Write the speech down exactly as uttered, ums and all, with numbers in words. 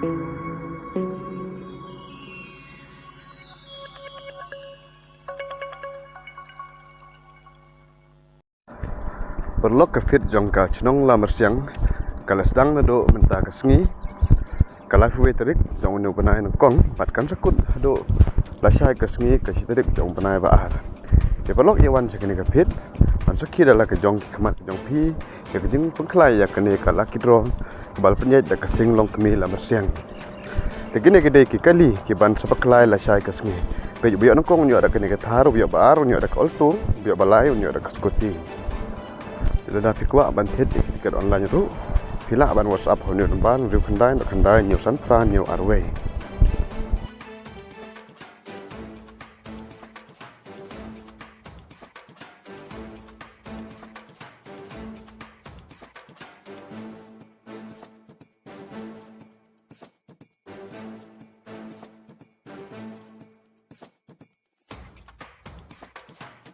Paralok, ka phit jong ka shnong Lamarsiang ka la sdang naduh mynta ka sngi ka laiphew wei tarik jong une u bnai nyngkong bad kan sa kut haduh lashai ka sngi ka shi tarik jong u bnai ba ar. Te paralok, ïa wan sha kane ka phit ban sakhi da la ka jong ki khmat ka jong phi ïa ka jingpynkhlaiñ ïa kane ka lucky draw kaba la pynïaid da ka Seng Longkmie Lamarsiang. Te kine ki dei ki kali kiban sa pynklaiñ lashai ka sngi. Peit, uba ïoh nyngkong un ïoh da kane ka Thar, uba ïoh ba ar un ïoh da ka Alto, uba ïoh ba lai un ïoh da ka scooty. Te lada phi kwah ban thied ïa ki tiket online ruh, phi lah ban WhatsApp ha une u number hynriew khyndai hynriew khyndai hynñiew san phra hynñiew ar wei.